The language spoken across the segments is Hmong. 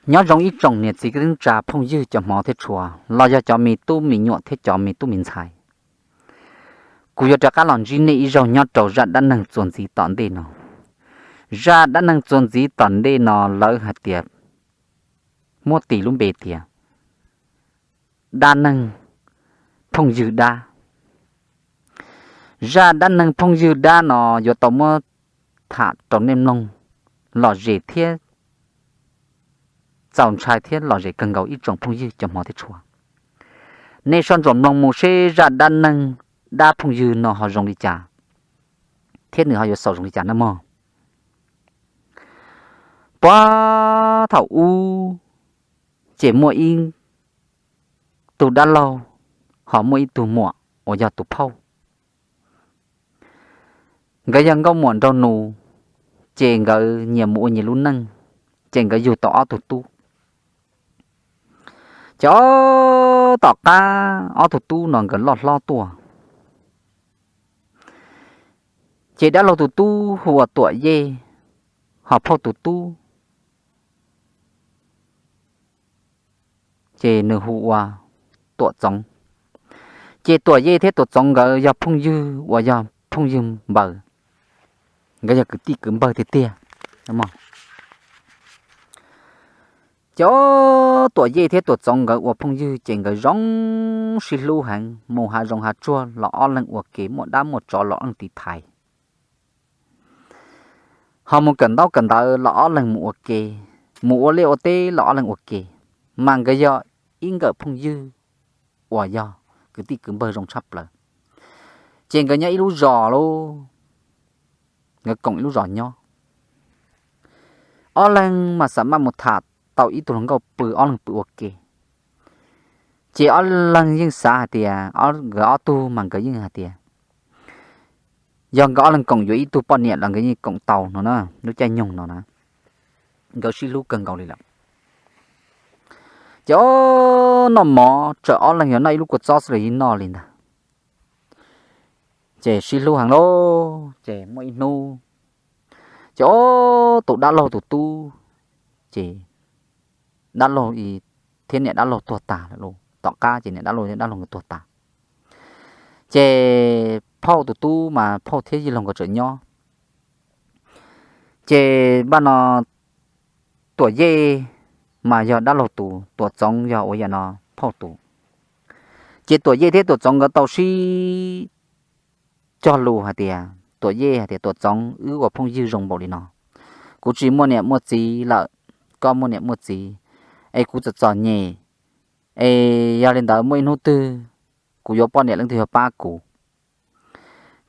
Nyob zoo ib tsoom niam txiv kwv tij neej tsa phooj ywg cov hmov thiab tshua, los yog cov me tub me nyuam thiab cov me tub me ntxhais. Kuv yuav rov qab los ntsib nej ib zaug nyob rau zaj dab neeg txuas ntxiv tom ntej no. Zaj dab neeg txuas ntxiv tom ntej no lawv hais tias, muab tis lub npe tias dab neeg phooj ywg dab. Zaj dab neeg phooj ywg dab no yuav tau muab tham rau nej mloog lom zem thiab txaus ntshai thiab lom zem kawg nkaus ib tsoom phooj ywg cov hmov thiab tshua. Nej soj ntsuam mloog mus seb zaj dab neeg dab phooj ywg no ho zoo li cas, thiab nws ho yuav xaus zoo li cas nawb mog. Puag thaum ub, ces muaj ib tug dab laug, ho muaj ib tug muam uas yog tus phauj. Nkawd yog nkauj muam nraug nus, ces nkawd nyias mus ua nyias lub neej, ces nkawd yug tau ob tug tub. Ces ob tom qab ob tug tub no nkawd loj hlob tuaj, ces dab laug tus tub hu ua Tuam Yej, ho phauj tus tub ces nws hu ua Tuam Txoov. Ces Tuam Yej thiab Tuam Txoov nkawd yog phooj ywg uas yog phooj ywg npaws, nkawd yog kwv tij kwv npawg tiag tiag. Ces Tuam Yej thiab Tuam Txoov nkawd ua phooj ywg ces nkawd zoo sib hlub heev, mus hav zoov hav tsuag los ob leeg ua ke, muaj dab muaj tsov los ob leeg tiv thaiv. Ho mus kawm ntaub kawm ntawv los ob leeg mus ua ke, mus ua liaj ua teb los ob leeg ua ke, mas nkawd yog ib nkawm phooj ywg uas yog kwv tij kwv npawg zoo tshaj plaws. Ces nkawd nyob ib lub zos lauj, nkawd koom ib lub zos nyob. Ob leeg mas xam maj mus tham tau ib tug hluas nkauj pw, ob leeg pw ua ke. Ces ob leeg yeej xav hais tias, nkawd ob tug mas nkawd yeej hais tias, yog nkawd ob leeg koom yuav ib tug poj niam los nkawd yeej koom tau no na, lub caij nyoog no na, nkawd sib hlub kawg nkaus li lawm. Ces noj mov tsawm ob leeg yog noj ib lub kua txob xwb los yeej noj li ntag. Ces sib hlub heev lauj, ces muaj ib hnub, ces tus dab laug tus tub, ces dab laug thiab niam dab laug tuag tas lawm lauj, tom qab ces niam dab laug thiab dab laug nkawd tuag tas. Ces phauj tus tub mas phauj thiab yij laug nkawd tseem nyob. Ces npaj no Tuam Yej mas yog dab laug tus, Tuam Txoov yog ua yam no phauj tus. Ces Tuam Yej thiab Tuam Txoov nkawd tau sib cog lus hais tias, Tuam Yej hais tias, Tuam Txoov, wb ua phooj ywg zoo npaum li no, kuv tsis muaj niam muaj txiv lawm, koj muaj niam muaj txiv, es kuv txom txom nyem, es yog li ntawd muaj ib hnub twg kuv yuav poj niam leej twg yuav pab kuv?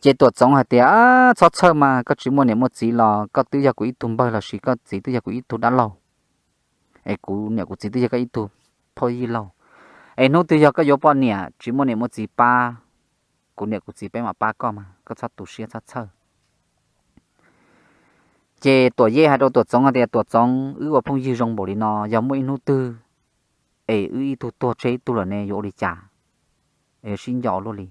Ces Tuam Txoov hais tias, txhob txhawj mas, koj tsis muaj niam muaj txiv los koj twb yog kuv ib tug npawg lossis koj txiv twb yog kuv ib tug dab laug, es kuv niam kuv txiv twb yog koj ib tug phauj yij laug. Es hnub twg yog koj yuav poj niam tsis muaj niam muaj txiv pab, kuv niam kuv txiv peb mam pab koj mas, koj txhob tu siab txhob txhawj. Ces Tuam Yej hais rau Tuam Txoov hais tias, Tuam Txoov, wb ua phooj ywg zoo npaum li no, yog muaj ib hnub twg es wb ib tug tuag tseg ib tug lawm ne yuav ua li cas? Es sib nco luaj li.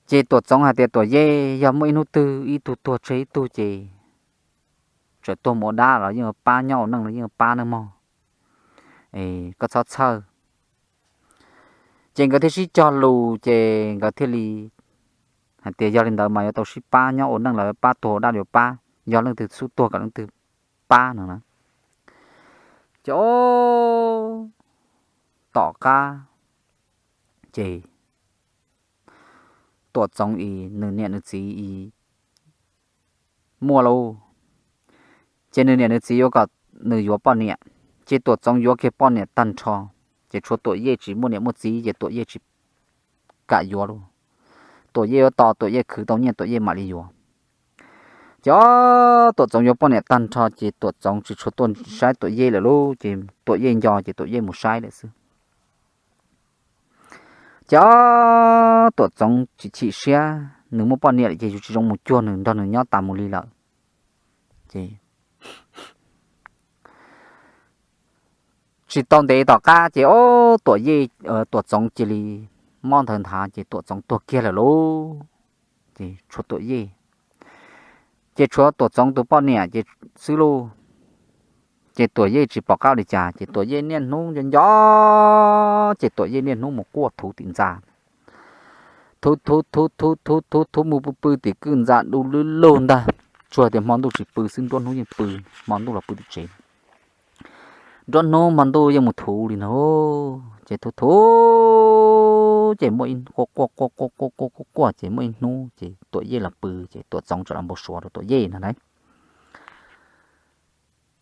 Ces Tuam Txoov hais tias, Tuam Yej, yog muaj ib hnub twg ib tug tuag tseg ib tug ces txawm tuag mus ua dab los yeej pab, nyob ua neej los yeej pab nawb mog, koj txhob txhawj. Ces nkawd thiaj sib cog lus ces nkawd thiaj li hais tias, yog li ntawd mas yuav tau sib pab, nyob ua neej los pab, tuag ua dab yuav pab, yog leej twg xub tuag kom leej twg pab no na. Ces tom qab ces Tuam Txoov es nws niam nws txiv es muaj lauj, ces nws niam nws txiv yuav kom nws yuav poj niam, ces Tuam Txoov yuav kiag poj niam tag nrho, ces tshuav Tuam Yej tsis muaj niam muaj txiv ces Tuam Yej tsis kam yuav lauj. Tuam Yej yuav tos Tuam Yej khwv tau nyiaj Tuam Yej mam li yuav. Ces Tuam Txoov yuav poj niam tag nrho ces Tuam Txoov tsis tshua tuaj saib Tuam Yej lawm lauj, ces Tuam Yej nco ces Tuam Yej mus saib lawm xwb. Ces Tuam Txoov tsis chim siab, nws muaj poj niam lawm ces yus tsis zoo mus cuag nws nrog nws nyob tas mus li lawm. Ces tsis tau ntev tom qab ces Tuam Yej, Tuam Txoov cia li mob ntawd nthav ces Tuam Txoov tuag kiag lawm lauj. Ces tshuav Tuam Yej, ces tshuav Tuam Txoov tus poj niam ces xwb lauj. Ces Tuam Yej tsis pom qab ua li cas, ces Tuam Yej niaj hnub nco nco, ces Tuam Yej niaj hnub mus quaj thuv tim ntxa, thuv thuv thuv thuv thuv thuv thuv mus pw pw tim kwj ntxa du lug lug ntag. Tsuas tias hmo ntuj tsis pw xwb, nruab hnub yeej pw, hmo ntuj los pw tim tsev. Nruab hnub hmo ntuj yeej mus thuv li no, ces thuv thuv, ces muaj ib quaj quaj quaj quaj quaj quaj quaj quaj, ces muaj ib hnub ces Tuam Yej los pw, ces Tuam Txoov txawm los npau suav rau Tuam Yej no na.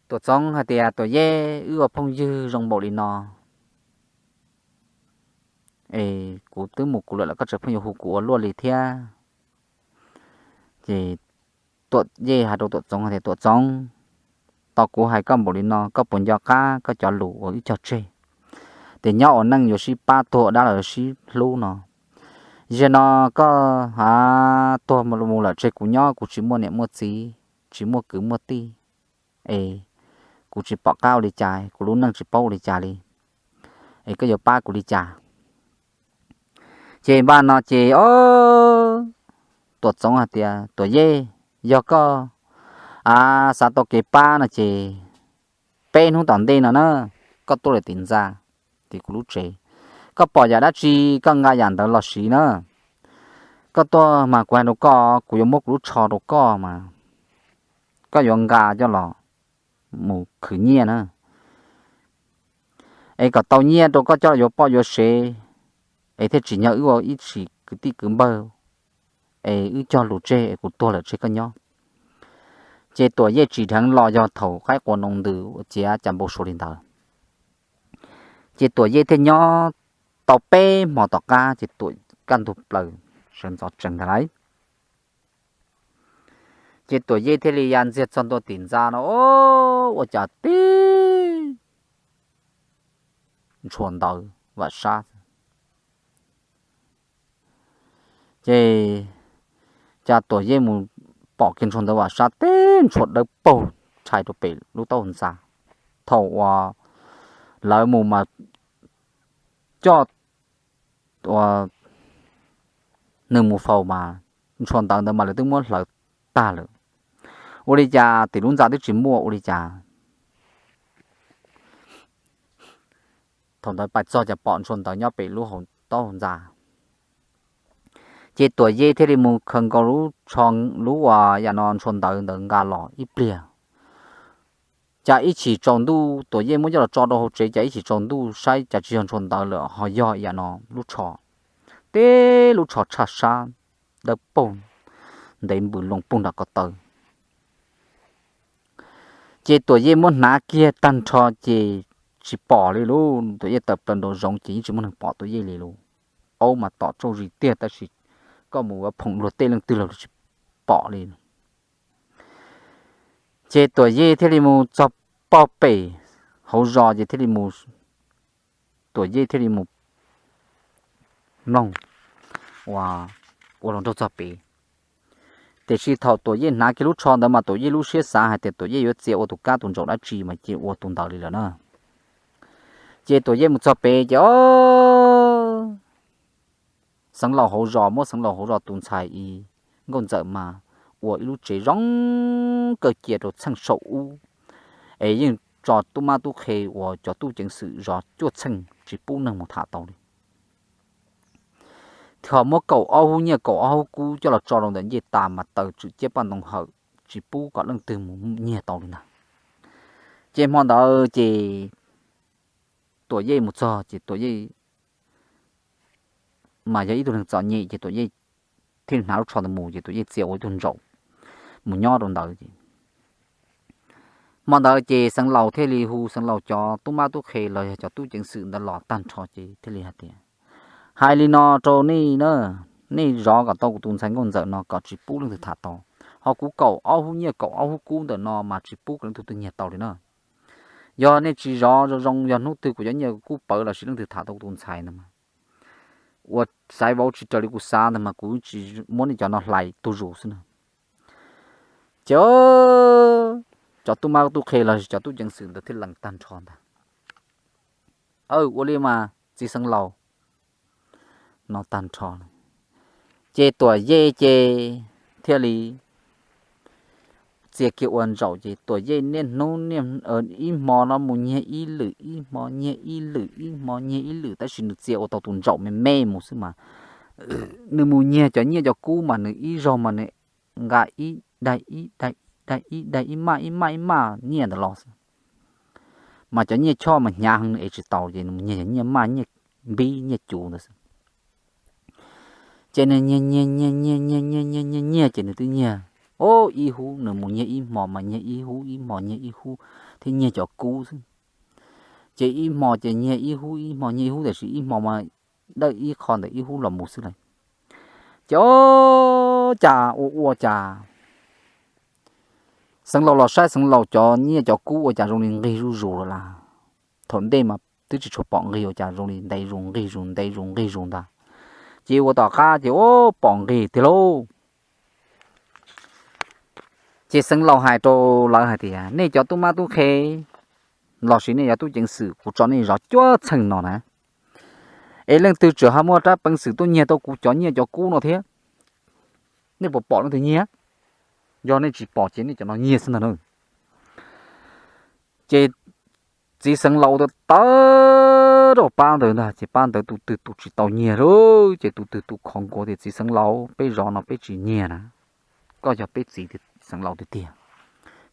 Tuam Txoov hais tias, Tuam Yej, wb ua phooj ywg zoo npaum li no, es kuv twb mus kuv lawm los koj tseem pheej yuav hu kuv ua luaj li thiab. Ces Tuam Yej hais rau Tuam Txoov hais tias, Tuam Txoov, tau kuv hais koj npaum li no, koj puas nco qab koj cov lus uas wb cog tseg tias nyob ua neej yuav sib pab, tuag ua dab los yuav sib hlub no? Zaum no koj ha tuag mus lawm tseg kuv nyob, kuv tsis muaj niam muaj txiv, tsis muaj kwv muaj tij, es kuv tsis pom qab ua li cas, kuv lub neej tsis paub ua li cas li, es koj yuav pab kuv li cas? Ces npaj no ces o, Tuam Txoov hais tias, Tuam Yej, yog koj xav tau kev pab no ces peb hnub tom ntej no na, koj tuaj lawm tim ntxa, tim kuv lub tsev, koj pom yam dab tsi koj nqa yam ntawd los siv na. Koj tuaj mas kuv hais rau koj, kuv yuav muab kuv lub tsho rau koj mas koj yuav nqa coj los mus khwv nyiaj na, es kom tau nyiaj rau koj coj los yuav poj yuav sev, es thiaj tsim nyog wb ua ib sim kwv tij kwv npawg, es wb cog lus tseg es kuv tuag lawm tseg koj nyob. Ces Tuam Yej tsim dheev los yog thaum qaib qua noo ntws ua ciav cas npau suav li ntawd. Ces Tuam Yej thiaj nyob tau peb hmo tom qab ces Tuam kaj ntug plaws sawv ntxov tsees ntag lauj. Ces Tuam Yej thiaj li ya ntxiag txog ntua tim ntxa no, ua cas tib ntshua ntawv vam sab. Ces cas Tuam Yej mus pom kiag ntshua ntawv vam sab tib ntshua dawb paug rhais rau pem lub taub hau ntxa. Thaum uas lawv mus mas coj ua nws mus faus mas ntshua ntawv ntawd mas lawv twb muab hlawv tag lawm. Ua li cas tim lub ntxa twb tsis muaj ua li cas. Thaum ntawd pais txog cas pom ntshua ntawv nyob pem lub hauv taub hau ntxa. Ces Tuam Yej thiaj li mus khaws nkaus lub uas yam no ntshua ntawv ntawd nqa los ib pliag, cas ib chim tsaus ntuj Tuam Yej muab coj los tso rau hauv tsev, cas ib chim tsaus ntuj saib cas tsis yog ntshua ntawv lawm ho yog yam no lub tsho, tib lub tsho tshaj sab dawb paug ntev npws loo puag nram ko taw. Ces Tuam Yej muab hnav kiag tag nrho ces tsis pom li lauj. Tuam Yej tawm plaws nraum zoov ces yeej tsis muaj neeg pom Tuam Yej li lauj. Aub mas tom tsauj zis tiag tab sis koj mus ua phoom luag tej leej twg los tsis pom li. Ces Tuam Yej thiaj li mus txog pog pem hauv zos ces thiaj li mus, Tuam Yej thiaj li mus mloog ua, ua hluas nraug txog pem. Tiam sis thaum Tuam Yej hnav kiag lub tsho ntawd mas Tuam Yej lub siab xav hais tias Tuam Yej yuav txia ua tus kab tus ntsaum dab tsi mas cia ua tus ntawd li lawm na. Ces Tuam Yej mus txog pem ces o, xeev laus hauv zos, muab xeev laus hauv zos tus ntxhais i nkauj ntxawm mas ua ib lub tsev zoo kawg cia rau txheej saum ub, es yeej tso tub mab tub qhe uas cov tub ceev xwm zov cuaj txheej tsis pub neeg mus tham tau li. Ho muab kaum ob hub nyiaj kaum ob hub kub coj los tso rau ntawm ncej tas mas taws tswm ciab paj ntoo hawm tsis pub kom leej twg mus nyiag tau li ntag. Ces hmo ntawd ces Tuam Yej mus txog ces Tuam Yej mas yog ib tug neeg txom nyem ces Tuam Yej thiaj hnav lub tsho ntawd mus ces Tuam Yej txia ua ib tug ntsaum mus nyob rau ntawd ces hmo ntawd ces xeev laus thiaj li hu xeev laus cov tub mab tub qhe los yog cov tub ceev xwm ntawd los tag nrho ces thiaj li hais tias, hais li no rau nej na, nej zov kom tau kuv tus ntxhais nkauj ntxawm no kom tsis pub leej twg tham tau. Ho kuv kaum ob hub nyiaj kaum ob hub kub ntawm no mas tsis pub kom leej twg tuaj nyiag tau li na. Yog nej tsis zov zoo zoo, yog hnub twg kuv cov nyiaj kuv kub pawv los sis leej twg tham tau kuv tus ntxhais ntawd mas, ua xaiv vauv tsis raws li kuv xav ntawd mas kuv tsis muab nej cov no hlais tu zus xwb na. Ces cov tub mab tub qhe los sis cov tub ceev xwm ntawd thiaj lees tag nrho ntag. Aw, ua li mas txiv xeev laus, no tag nrho. Ces Tuam Yej ces thiaj li txia kiag ua ntsaum ces Tuam Yej niaj hnub niaj ib hmo no mus nyiag ib lwm ib hmo nyiag ib lwm ib hmo nyiag ib lwm tab sis nws txia ua tau tus ntsaum me me mus xwb mas nws mus nyiag cov nyiaj cov kub mas nws ib zaug mas nws nqa ib daig ib daig ib daig ib daig ib maj ib maj ib maj nyiaj ntawd los xwb. Mas cov nyiaj choj mas hnyav heev nws ev tsis tau ces nws mus nyiag cov nyiaj maj nyiaj npib nyiaj cuv ntawd xwb. Ces nws nyiag nyiag nyiag nyiag nyiag nyiag nyiag nyiag ces nws twb nyiag, o, ib hub nws mus nyiag ib hmo mas nyiag ib hub ib hmo nyiag ib hub thiab nyiag cov kub xwb. Ces ib hmo ces nyiag ib hub ib hmo nyiag ib hub tiam sis ib hmo mas dawj ib qho ntawm ib hub los mus xwb lawm. Ces o, cas ua ua cas Xeev Laus los saib Xeev Laus cov nyiaj cov kub ua cas zoo li nqig zuj zus lawm las. Thaum ntej mas twb tsis tshua pom nqig ua cas zoo li ntev zus nqig zus ntev zus nqig zus ntag. Ces ua tom qab ces o, pom nqig tiag lauj. Ces Xeev Laus hais rau lawv hais tias nej cov tub mab tub qhe lossis nej cov tub ceev xwm kuv tso nej zov cuaj txheej no na, es leej twg tseem ho muaj rab peev xwm tuaj nyiag tau kuv cov nyiaj cov kub no thiab, nej puas pom leej twg nyiag? Yog nej tsis pom ces nej cov no nyiag xwb ntag na. Ces txiv Xeev Laus tawv tawv rau pab ntawd ntag ces pab ntawd tus twg tus tsis tau nyiag lauj ces tus twg tus khov nkuav tias txiv Xeev Laus peb zov no peb tsis nyiag na, koj yog peb txiv Xeev Laus tiag tiag,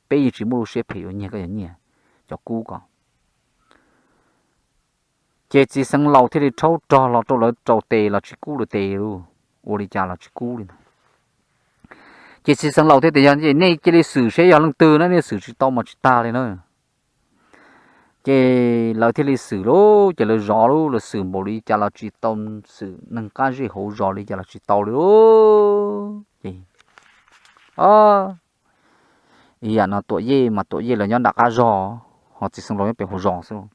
peb yeej tsis muaj lub siab phem yuav nyiag koj cov nyiaj cov kub ko. Ces txiv Xeev Laus thiaj li rhaub rog los rau lawv rau tes los tsis kub lawv tes lauj, ua li cas los tsis kub li ntag. Ces txiv Xeev Laus thiaj tias yog nej cia li xwm seb yog leej twg na, nej xwm tsis tau mas tsis tag li na. Ces lawv thiaj li xwm lauj, ces lawv zov lauj, lawv xwm npaum li cas los tsis tau, xwm neeg qab zej hauv zos li cas los tsis tau li lauj. Ces ib yam no Tuam Yej mas Tuam Yej lawv nyob nram qab zos, ho txiv Xeev Laus nyob pem hauv zos xwb.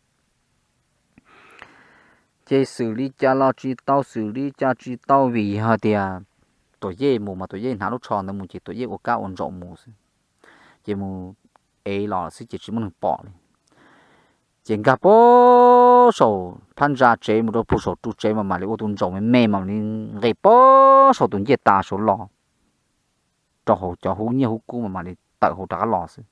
Ces xwm li cas los tsis tau, xwm li cas tsis tau vim yog hais tias Tuam Yej mus mas Tuam Yej hnav lub tsho ntawd mus ces Tuam Yej ua kab ua ntsaum mus xwb, ces mus ev los xwb ces tsis muaj neeg pom li. Ces nkag puag saum phab ntsa tsev mus rau puag saum ru tsev mas mam li ua tus ntsaum me me mam li nqes puag saum tus ncej tas saud los rau hauv cov hub nyiaj hub kub mas mam li tawm hauv rov qab los xwb.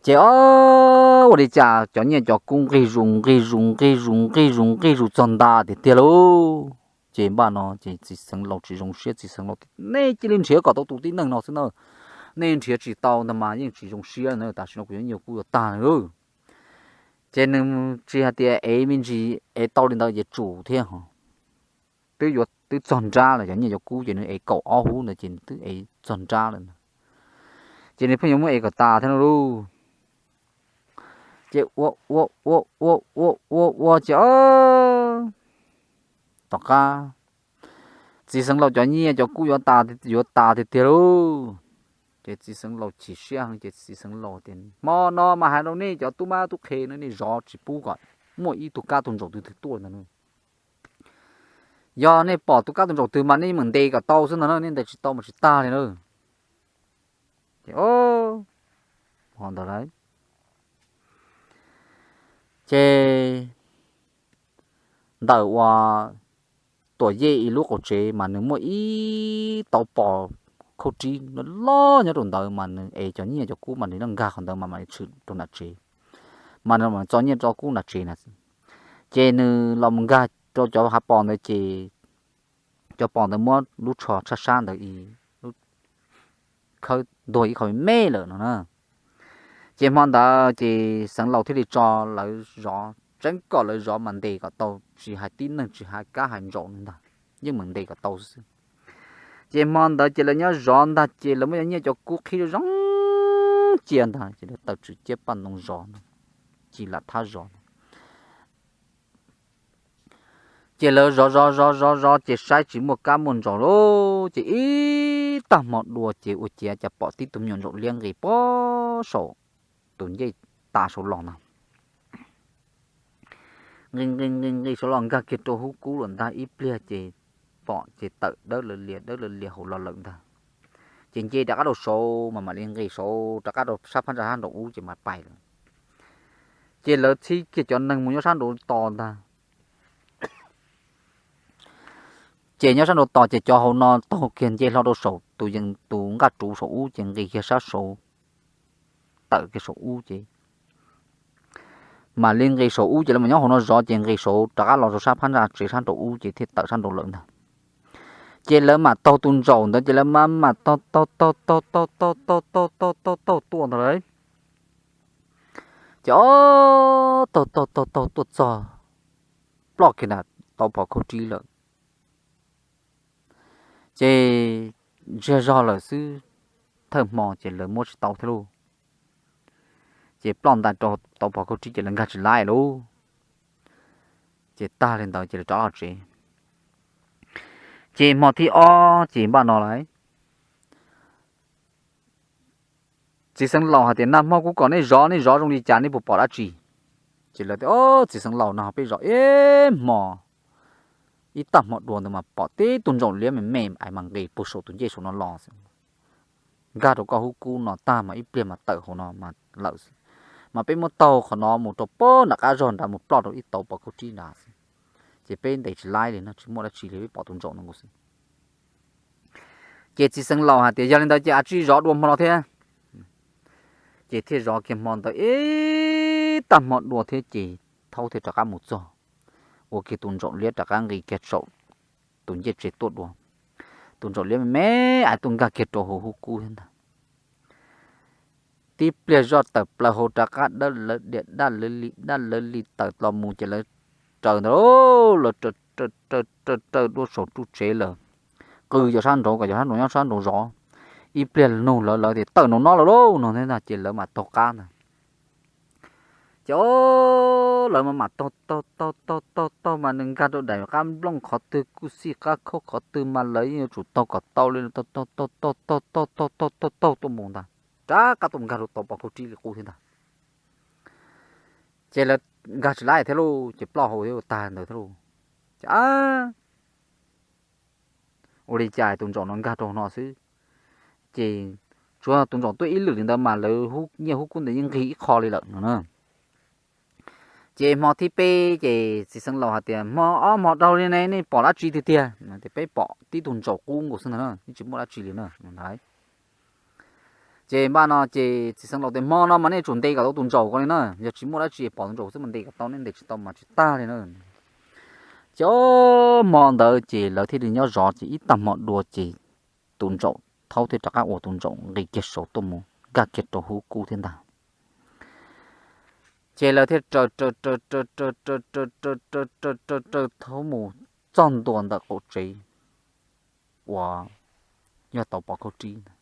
Ces o, ua li cas cov nyiaj cov kub nqig zus nqig zus nqig zus nqig zus nqig zus txog nta tiag tiag lauj. Ces npaj no ces txiv Xeev Laus tsis zoo siab, txiv Xeev Laus tias nej cia li nrhiav kom tau tus tib neeg no xwb na, nej nrhiav tsis tau ntag mas yeej tsis zoo siab na, tam sim no kuv cov nyiaj kub yuav tag lawm. Ces nws tsis hais tias ev me ntsis ev tau li ntawd ces tsum thiab ho, twb yuav twb txog nrab lawm, cov nyiaj cov kub ces nws ev kaum ob hub ntawd ces twb ev txog nrab lawm ntag. Ces nws pheej yuav muab ev kom tas thiab no lauj. Ces ua ua ua ua ua ua ua ces tom qab txiv Xeev Laus cov nyiaj cov kub yuav tas, yuav tas tiag tiag lauj. Ces txiv Xeev Laus chim siab heev ces txiv Xeev Laus tias hmo no mas hais rau nej cov tub mab tub qhe no nej zov tsis pub kom muaj ib tug kab tug ntsaum twg twg tuaj ntag na. Yog nej pom tus kab tus ntsaum twg mas nej mam ntes kom tau xwb ntag na, nej ntes tsis tau mas tsis tag li na. Ces o, ho ntawd lawm. Ces ntawm uas Tuam Yej ib lub qaum tsev mas nws muaj ib tauv pos khaub rib loj nyob rau ntawd mas nws ev cov nyiaj cov kub mas nws nkag qhov ntawd mas mam li tshwm rau nram tsev, mas nws mam txo nyiaj tso kub nram tsev na. Ces nws los mus nkag rau cov hav pos ntawd ces cov pos ntawd muab lub tsho tshab sab ntawd ib lub khawb ntuag ib qho me me lawm no na. Ces hmo ntawd ces Xeev Laus thiaj li tso lawv zov, tseeb kom lawv zov mas ntes kom tau, tsis hais tib neeg tsis hais kab hais ntsaum li ntag, yeej mam ntes kom tau xwb. Ces hmo ntawd ces lawv nyob zov ntag ces lawv muab cov nyiaj cov kub qhib zoo zoo cia ntag ces lawv taws tswm ciab paj ntoo zov ntag, ci lam thab zov ntag. Ces lawv zov zov zov zov zov ces saib tsis muaj kab muaj ntsaum lauj, ces ib tag hmo dua ces ua ciav cas pom tib tug me nyuam ntsaum liab nqis puag saum tus ncej tas saud los ntag. Nqis nqis nqis nqis saud los nkag kiag rau hub kub lawm ntag, ib pliag ces pom ces tawm dawb lawv lias dawb lawv lias hauv los lawm ntag. Ces nce rov qab rau saud mas mam li nqis saud rov qab rau sab phab ntsa sab nraum ub ces mam pais lawm. Ces lawv txhib kiag cov neeg mus nyob sab nraud tos ntag. Ces nyob sab nraud tos ces cov hauv no taug kiag nce hlo rau saum tus yees tus nqaj ruv saum ub ces nqis kiag sab saud, tawm kiag saum ub ces mam li nqis saum ub ces lawv mam nyob hauv no zov ces nqis saud rov qab los rau sab phab ntsa tsev sab nraum ub ces thiaj tawm sab nraud lawm ntag. Ces lawv mam taug tus ntsaum ntawd ces lawv mam mam taug taug taug taug taug taug taug taug taug taug tuaj ntag lauj. Ces o, taug taug taug taug tuaj txog ploj kiag nram tauv pov khaub rib lawm. Ces ntsiag zog lawm xwb, thawj hmo ces lawv muab tsis tau thiab lauj. Ces ploj ntais rau tauv pov khaub rib ces lawv nkag tsis laib lauj. Ces tag li ntawd ces lawv rov los tsev. Ces hmo thib ob ces npaj no lauj, txiv xeev laus hais tias, nag hmo kuv kom nej zov, nej zov zoo li cas nej puas pom dab tsi? Ces lawv tias, o, txiv xeev laus, nag hmo peb zov ib hmo, ib tag hmo dua ntawd mas pom tib tug ntsaum liab me me ais mas nqis puag saum tus ncej saum no los xwb. Nkag rau koj hub kub no tag mas ib pliag mas tawm hauv no mas lawm xwb. Mas peb muab taug qhov no mus rau pem nram qab zog nrad mus ploj rau ib tauv pov khaub rib nrad xwb. Ces peb ntes tsis laib li no, tsis muaj dab tsi li, peb pom tus ntsaum no nkaus xwb. Ces txiv xeev laus hais tias, yog li ntawd ces a tsij zov dua hmo no thiab. Ces thiaj zov kiag hmo ntawd ib tag hmo dua thiab ces thaub thiaj rov qab mus txog, ua kiag tus ntsaum liab rov qab nqis kiag saum tus ncej tsev tuaj dua. Tus ntsaum liab me me ais tuaj nkag kiag rau hauv hub kub thiab ntag. Tib pliag zoj tawm plaws hauv rov qab dawb lawv diam daj lawv li daj lawv li tawm los mus ces lawv raws ntawd, lawv raws raws raws duab saum ru tsev lawm, qw yog sab nraud kom yog sab nraud nyob sab nraud zov. Ib pliag nug lawv, lawv tias tawm nraum no lawm lauj no thiab ntag ces lawv mam taug qab ntag. Ces o, lawv mas mam taug taug taug taug taug taug mas nws nkag rau daim qab nplooj qhov twg kuj xij qab khaub qhov twg mas lawv yeej yuav tsum taug kom tau li, taug taug taug taug taug taug taug taug taug tuaj mus ntag, rov qab tuaj nkag rau tauv pov khaub rib li qub thiab ntag. Ces lawv nkag tsis laib thiab lauj, ces ploj hauv thiab tag ntawd thiab lauj. Ces ua li cas tus ntsaum no nkag rau hauv no xwb, ces tsuav tus ntsaum tuaj ib lwm li ntawd mas lawv nyiaj hub kub ntawd yeej nqig ib qho li lawm no na. Ces hmo thib peb ces txiv xeev laus hais tias, hmo ob hmo dhau li ne nej pom dab tsi tiag tiag? Tias peb pom tib tug ntsaum qub nkaus xwb ntag na, yeej tsis muaj dab tsi li na. Ces npaj no ces txiv xeev laus tias, hmo no mas nej tsum ntes kom tau tus ntsaum ko li na, yog tsis muaj dab tsi pom tus ntsaum xwb mas ntes kom tau, nej ntes tsis tau mas tsis tag li na. Ces o, hmo ntawd ces lawv thiaj li nyob zov ces ib tag hmo dua ces tus ntsaum thaub thiaj rov qab ua tus ntsaum nqis kiag saud tuaj mus nkag kiag rau hub kub thiab ntag. Ces lawv thiaj raws raws raws raws raws raws raws raws raws raws raws thaub mus txog ntua ntawm qaum tsev uas yog tauv pov khaub rib ntag.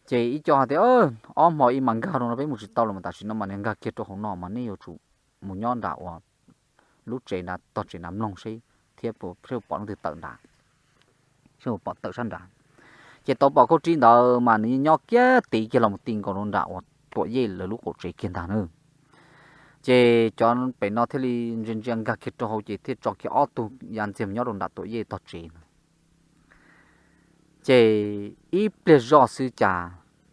Ces ib co hais tias, ob hmo ib mas nkag rau no peb mus tsis tau los mas tam sim no mas nws nkag kiag rau hauv no mas nej yuav tsum mus nyob nram uas lub tsev nrad tog tsev nrad mloog seb thiab pom leej twg tawm nrad, seb pom tawm sab nrad. Ces tauv pov khaub rib ntawd mas nws nyob kiag tid kiag los mus ti nkaus rau nram uas Tuam Yej lawv lub qaum tsev kiag ntag na. Ces cov pem no thiaj li ntsia ntsia nkag kiag rau hauv ces thiaj tso kiag ob tug ya ntxiag mus nyob rau nram Tuam Yej tog tsev no. Ces ib pliag zoj xwb cas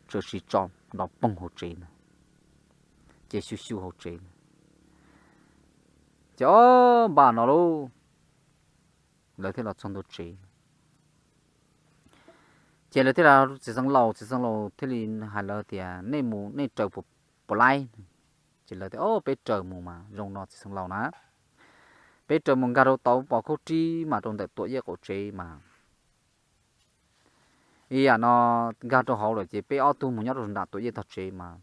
txawm sis tso nrov poog hauv tsev na, ces xyu xyu hauv tsev na. Ces o, npaj no lauj, lawv thiaj los txog ntua tsev. Ces lawv thiaj li, txiv xeev laus, txiv xeev laus thiaj li hais lawv tias nej mus nej raws puas laib? Ces lawv tias o, peb raws mus mas zoo no txiv xeev laus na, peb raws mus nkag rau tauv pov khaub rib mas rau ntawm Tuam Yej qaum tsev mas ib yam no nkag rau hauv lawm ces peb ob tug mus nyob rau nram Tuam Yej tog tsev mas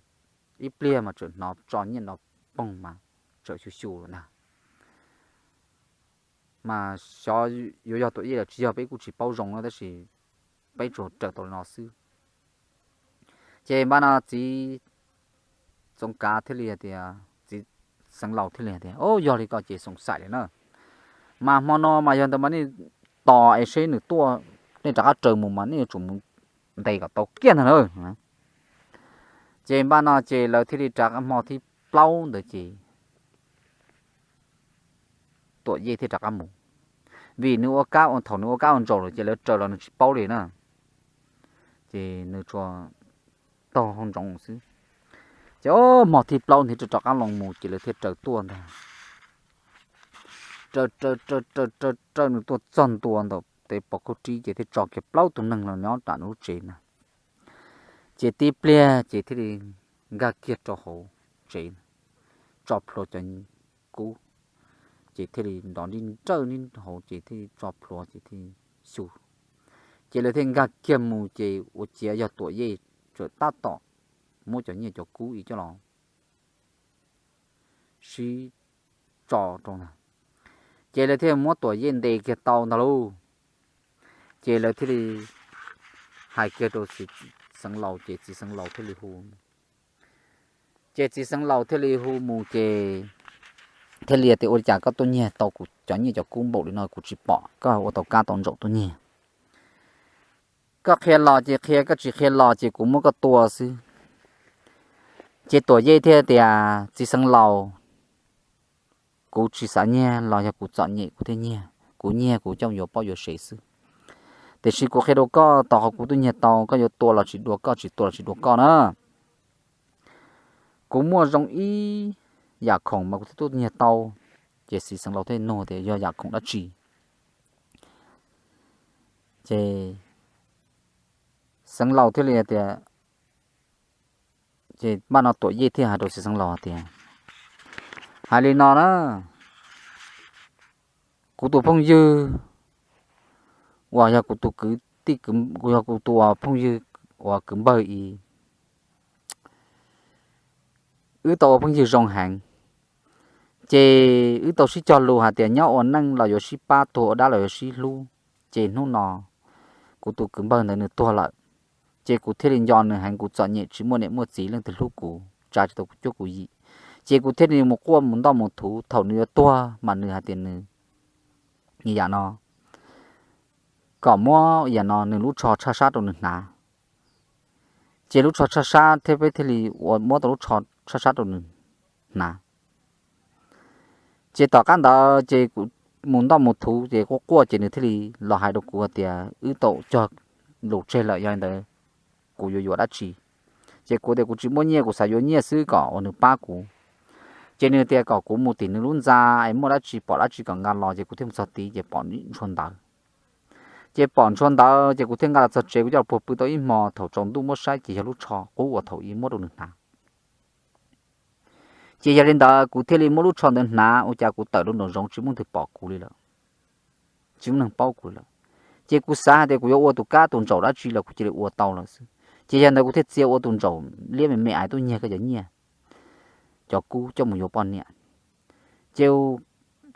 ib pliag mas txawm hnov tso nyiaj nrov poog mas txawm xyu xyu lawm ntag. Mas xyov yuav yog Tuam Yej los tsis yog peb kuj tsis paub zoo na tab sis peb tsuas raws tau li no xwb. Ces npaj no txiv Txoov Kav thiaj li hais tias, txiv xeev laus thiaj li hais tias o, yog li ko ces xoom xaim li na, mas hmo no mas yog ntawd mas nej tos es seb nws tuaj, nej rov qab raws mus mas nej yuav tsum mus ntes kom tau kiag ntag na. Ces npaj no ces lawv thiaj li rov qab hmo thib plaub ntawd ces Tuam Yej thiaj rov qab mus, vim nws ua kab ua thaum nws ua kab ua ntsaum lawm ces lawv raws los nws tsis paub li na, ces nws tsuas taug hauv ntsoov xwb. Ces o, hmo thib plaub nws thiaj rov qab los mus ces lawv thiaj raws tuaj ntag. raws raws raws raws raws nws tuaj txog ntua ntawm tej pov khaub rib ces thiaj tso kiag plaub tug neeg los nyob nram lub tsev na. Ces tib pliag ces thiaj li nkag kiag rau hauv tsev, tso plhuav cov kub, ces thiaj li nrov nrib nrawj nib hauv ces thiaj li tso plhuav ces thiaj xyu. Ces lawv thiaj nkag kiag mus ces ua ciav yog Tuam Yej txawm tab tom muab cov nyiaj cov kub ib coj los sib tso rau na. Ces lawv thiaj muab Tuam Yej ntes kiag tau ntag lauj. Ces lawv thiaj li hais kiag rau txiv xeev laus ces txiv xeev laus thiaj li hu. Ces txiv xeev laus thiaj li hu mus ces thiaj li tias ua li cas koj tuaj nyiag tau kuv cov nyiaj cov kub npaum li no kuv tsis pom, koj ua tau kab tau ntsaum tuaj nyiag. Koj qhia los ces qhia, koj tsis qhia los ces kuv muab koj tua xwb. Ces Tuam Yej thiaj tias txiv xeev laus, kuv tsis xav nyiag los yog kuv txom nyem kuv thiaj nyiag, kuv nyiag kuv coj yuav poj yuav sev xwb. Tiam sis kuv qhia rau koj, tau qhov kuv tuaj nyiag tau, koj yuav tua los tsis dua koj, tsis tua los tsis dua koj na. Kuv muaj zoo ib yam khoom mas kuv thiaj tuaj nyiag tau. Ces txiv xeev laus thiaj nug tias yog yam khoom dab tsi? Ces xeev laus thiaj li tias, ces npaj no Tuam Yej thiaj hais rau txiv xeev laus tias, hais li no na, kuv tus phooj ywg uas yog kuv tus kwv tij, yog kuv tus phooj ywg uas kwv npawg i, wb tau ua phooj ywg zoo heev. Ces wb tau sib cog lus hais tias nyob ua neej los yuav sib pab, tuag ua dab los yuav sib hlub. Ces hnub no kuv tus kwv npawg ntawd nws tuag lawm, ces kuv thiaj li nco nws heev, kuv txom nyem tsis muaj niam muaj txiv, leej twg hlub kuv, tsa tsis tau kuv cuab kuv yig. Ces kuv thiaj li mus quaj mus ntoj mus thuv, thaum nws yuav tuag mas nws hais tias nws, yam no, kom muab yam no nws lub tsho tshaj sab rau nws hnav. Ces lub tsho tshaj sab thiab peb thiaj li ua muab tau lub tsho tshaj sab rau nws hnav. Ces tom qab ntawd ces kuv mus ntoj mus thuv ces quaj quaj ces nws thiaj li los hais rau kuv tias wb tau cog lus tseg lawm, yog li ntawd kuv yuav yuav dab tsi? Ces kuv tias kuv tsis muaj nyiaj, kuv xav yuav nyiaj xwb kom uas nws pab kuv. Ces nws tias kom kuv mus tim nws lub ntxa es muaj dab tsi pom dab tsi kom nqa los, ces kuv thiaj mus txog tid ces pom ntshua ntawv. Ces pom ntshua ntawv ces kuv thiaj nqa los txog tsev, kuv coj los puag pw tau ib hmo, thaum tsaus ntuj muab saib ces yog lub tsho qub uas thaum ub muab rau nws hnav. Ces yog li ntawd kuv thiaj li muab lub tsho ntawd hnav, ua cas kuv tawm rau nraum zoov tsis muaj leej twg pom kuv li lawm, tsis muaj neeg paub kuv li lawm. Ces kuv xav hais tias kuv yuav ua tus kab tus ntsaum dab tsi los kuv cia li ua tau lawm xwb. Ces yog ntawd kuv thiaj txia ua tus ntsaum liab me me es tuaj nyiag koj cov nyiaj cov kub coj mus yuav poj niam. Ces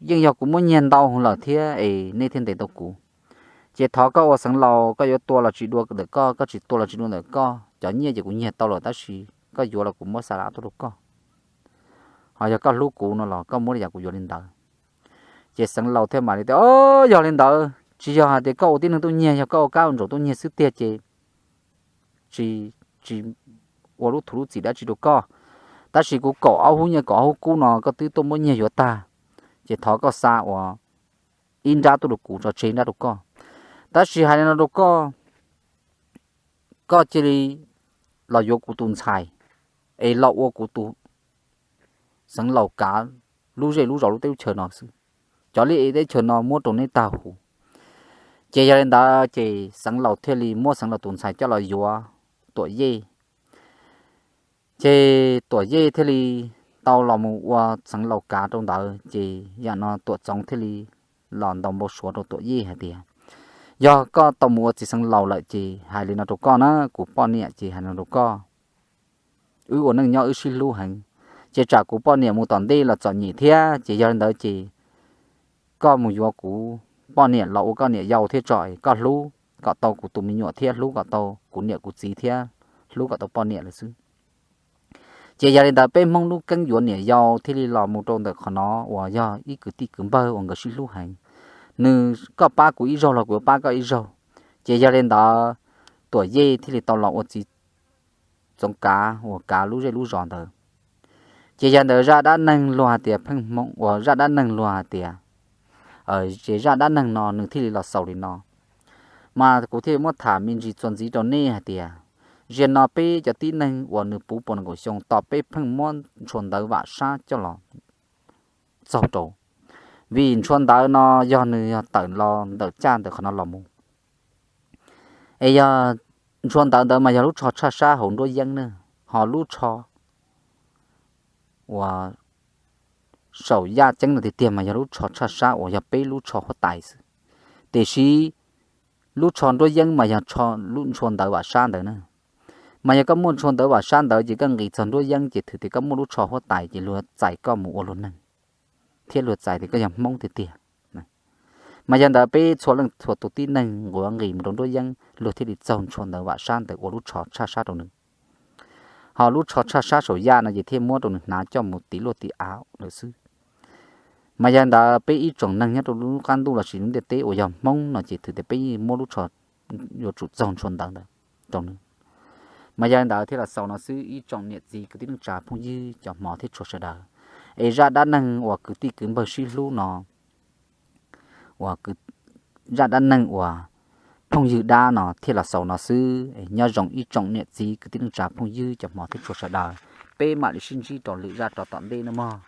yeej yog kuv muab nyiag ntau heev lawm thiab es nej thiaj ntes tau kuv. Ces thov koj ua xeev laus, koj yuav tua los tsis dua ntawm koj, koj tsis tua los tsis dua ntawm koj, cov nyiaj ces kuv nyiag tau lawm tab sis koj yuav los kuv muab xa lab tuaj rau koj. Ho yog koj hlub kuv no los koj muab li cas kuv yuav li ntawd. Ces xeev laus thiaj mam li tias, o, yog li ntawd tsis yog hais tias koj ua tib neeg tuaj nyiag, yog koj ua kab ua ntsaum tuaj nyiag xwb tiag ces tsis, tsis ua lub thuv lub txim dab tsi rau koj. Tab sis kuv kaum ob hub nyiaj kaum ob hub kub no koj twb tuaj muab nyiag yuav tag, ces thov koj xa uas ib nrab tuaj rau kuv, tso tseg ib nrab rau koj. Tab sis hais li no rau koj, koj cia li los yuav kuv tus ntxhais es los ua kuv tus xeev laus kav lub zej lub zos lub teb lub chaw no xwb. Cov liaj ev teb chaws no muab rau neb tag huv. Ces yog li ntawd ces xeev laus thiaj li muab xeev laus tus ntxhais coj los yuav Tuam Yej. Ces Tuam Yej thiaj li tau los mus ua xeev laus kav rau ntawd, ces yam no Tuam Txoov thiaj li los ntaus npau suav rau Tuam Yej hais tias, yog koj tau mus ua txiv xeev laus lawm ces hais li no rau koj na, kuv poj niam ces hais li no rau koj, wb ua neej nyob wb sib hlub heev, ces tsam kuv poj niam mus tom ntej los txom nyem thiab, ces yog li ntawd ces koj mus yuav kuv poj niam los ua koj niam yau thiab tso, koj hlub kom tau kuv tus me nyuam thiab hlub kom tau kuv niam kuv txiv thiab hlub kom tau poj niam lawm xwb. Ces yog li ntawd peb Hmoob lub keeb yuav niam yau thiaj li los mus rau ntawm qhov no uas yog ib kwv tij kwv npawg uas nkawd sib hlub heev. Nws, koj pab kuv ib zaug los kuv yuav pab koj ib zaug. Ces yog li ntawd Tuam Yej thiaj li tau los ua txiv Txoov kav uas kav lub zej lub zos ntawd. Ces yog ntawd zaj dab neeg luag hais tias pheej Hmoob uas zaj dab neeg luag hais tias, ces zaj dab neeg no nws thiaj li los xaus li no. Mas kuv thiaj muab tham me ntsis txuas ntxiv rau nej hais tias, zaum no peb cov tib neeg uas nws puv puas nees nkaum xyoo tom peb pheej muab ntshua ntawv vam sab coj los txaug rau. Vim ntshua ntawv no yog nws yog tawm los ntawm caj ntawm qhov no los mus. Es yog ntshua ntawv ntawd mas yog lub tsho tshaj sab hauv nruab yeeb na, ho lub tsho uas saum yaj ceeb no tiag tiag mas yog lub tsho tshaj sab uas yog peb lub tsho huab tais xwb. Tiam sis lub tsho nruab yeeb mas yog lub ntshua ntawv vam sab ntawd na. Mas yog koj muaj ntshua ntawv vam sab ntawd ces koj nqis txog nruab yeeb ces thwm tias koj muaj lub tsho huab tais ces luag txais koj mus ua luag neeg, thiab luag txais tias koj yog Hmoob tiag tiag. Mas yog ntawd peb txhua leej txhua tus tib neeg nquav nqis mus rau nruab yeeb luag thiaj li txaug ntshua ntawv vam sab ntawd ua lub tsho tshaj sab rau nws. Ho lub tsho tshaj sab saum yaj no ces thiaj muab rau nws hnav coj mus tiv luaj tiv av lawm xwb. Mas yog ntawd peb ib tsoom neeg nyob rau lub qab ntuj lossis lub ntiaj teb uas yog Hmoob no ces thwm tias peb yeej muab lub tsho yuav tsum txaug ntshua ntawv ntawd rau nws. Mas yog li ntawd thiaj los xaus no xwb ib tsoom niam txiv kwv tij neej tsa phooj ywg cov hmov thiab tshua sawv daws. Es zaj dab neeg uas kwv tij kwv npawg sib hlub no, uas zaj dab neeg uas phooj ywg dab no thiaj los xaus no xwb. Nyob zoo ib tsoom niam txiv kwv tij neej tsa phooj ywg cov hmov thiab tshua sawv daws, peb mam li sib ntsib rau lwm zaj rov tom ntej nawb mog.